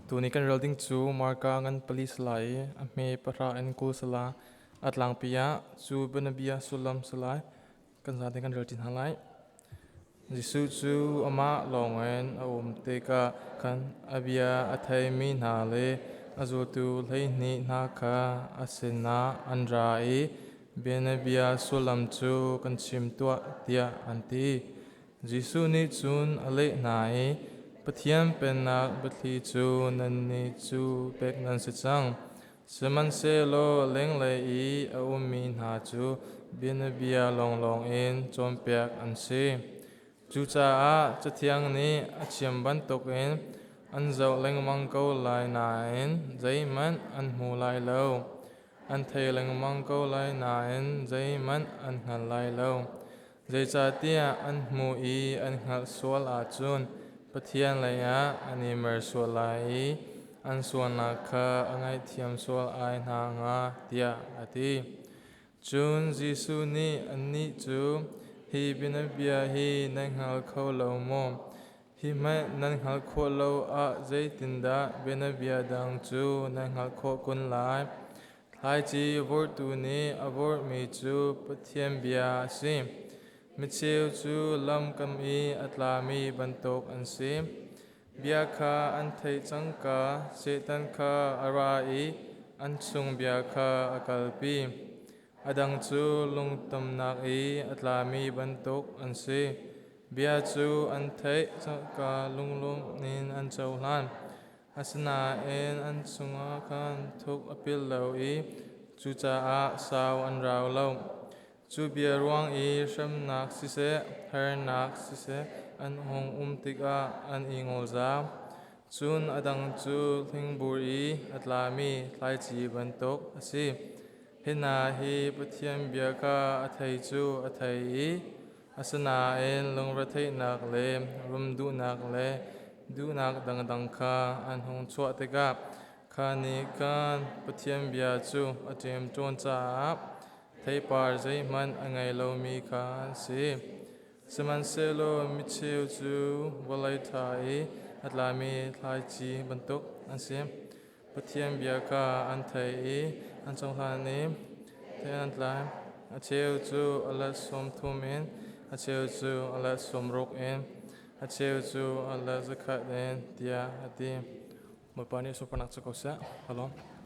Tuni kan rel ding cu Marka ngan pali sala i a hme pahra in 20 sala a tlangpi ah cu bianabia sullam salai kan zate kan rel ṭi hna lai. Jesuh cu amah lawngin a um tikah khan a bia a theimi hna le a zultu 12 hna kha a sinah an ra i bianabia sullam cu kan chim tuah tiah an ti. Jesuh nih cun a leh hna i, Pathian Pennak biathli cu nannih cu pek nan si cang. Sihmanhsehlaw lenglei i a ummi hna cu bianabia lawnglawng in cawnpiak an si. Cucaah Cathiang nih a chim bantukin an zoh lengmang ko lai nain zeihmanh an hmu lai lo. An thei lengmang ko lai nain zeihmanh an hngal lai lo. Zeicahtiah an hmuh i an hngalh sual ahcun Pathian leiah an i mer sual lai i an sualnak kha a ngaihthiam sual ai hna hnga, tiah a ti. Cun Jesuh nih annih cu, Hi bianabia hi nan hngal kho lo maw? Hi hmanh nan hngalh khawh lo ah zeitindah bianabia dang cu nan hngalh khawh kun lai? Thlaici vorhtu nih a vorhmi cu Pathian bia a si. Micheu cu lamkam i a tlami bantuk an si. Bia kha an theih cangka Satan kha a ra i an chung bia kha a kalpi. A dang cu lungtamnak i a tlami bantuk an si. Bia cu an theih cangka lunglawm in an cohlan. Asinain an chungah khan thuk a pil lo i cucaah sau an rau lo. Cu bia ruang i hremnak siseh, harnak siseh an hung um tikah an i ngolzam. Cun a dang cu hlingbur i a tlami thlaici bantuk a si. Hi hna hi Pathian bia kha a thei cu a thei i asinain lungretheihnak le rum duhnak le duhnak dangdang kha an hung chuah tikah kha nih khan Pathian bia cu a ṭemṭawn caah theipar zeihmanh a ngei lomi kha an si. Sihmanhsehlaw micheu cu vawlei ṭha i a tlami thlaici bantuk an si. Pathian bia kha an thei i an cohlan i thei an tlai. A cheu cu a let 30 in, a cheu cu a let 60 in, a cheu cu a let 100 in, tiah a ti. Bawipa nih sunparnak cu ko seh. Ka lawm.